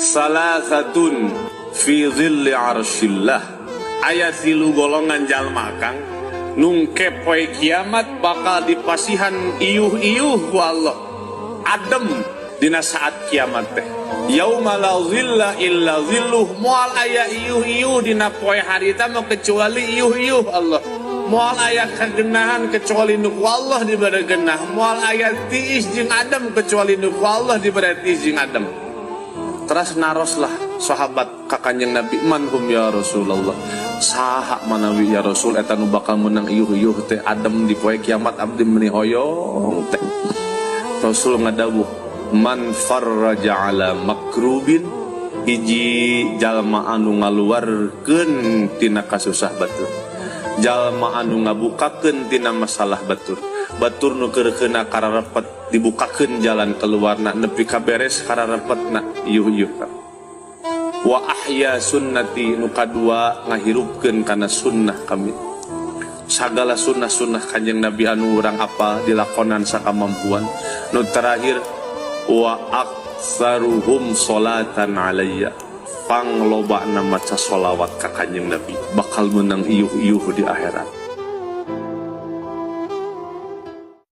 Salasatun fi dhilli arsyillah. Aya tilu golongan jalma, Kang, nu engke poe kiamat bakal dipasihan iuh-iuh ku Allah, adem dina saat kiamat teh. Yauma la dhilla illa dhilluh, moal aya iuh-iuh dina poe harita mah kecuali iuh-iuh Allah. Moal aya kagenahan kecuali nu ku Allah dibere genah. Moal aya tiis jeung adem kecuali nu ku Allah dibere tiis jeung adem. Teras naros lah sahabat ka Kanjeng Nabi, "Man hum ya Rasulullah?" Saha manawi ya Rasul eta nu bakal menang iuh-iuh teh, adem di poe kiamat? Abdi meuni hoyong teh. Rasul ngadawuh, "Man farraja ala makrubin," hiji jalma anu ngaluarkeun tina kasusah batur, jalma anu ngabukakeun tina masalah batur. Batur nu keur keuna kararepet, dibukakeun jalan keluarna nepi ka beres kararepetna, iuh-iuh. Wa ahya sunnati, nu kadua ngahirupkeun kana sunnah kami. Sagala sunnah-sunnah Kanjeng Nabi anu urang apal dilakonan sakamampuan. Nu terakhir, wa aktsaruhum salatan alayya, panglobana maca sholawat ka Kanjeng Nabi, bakal menang iuh-iuh di akhirat.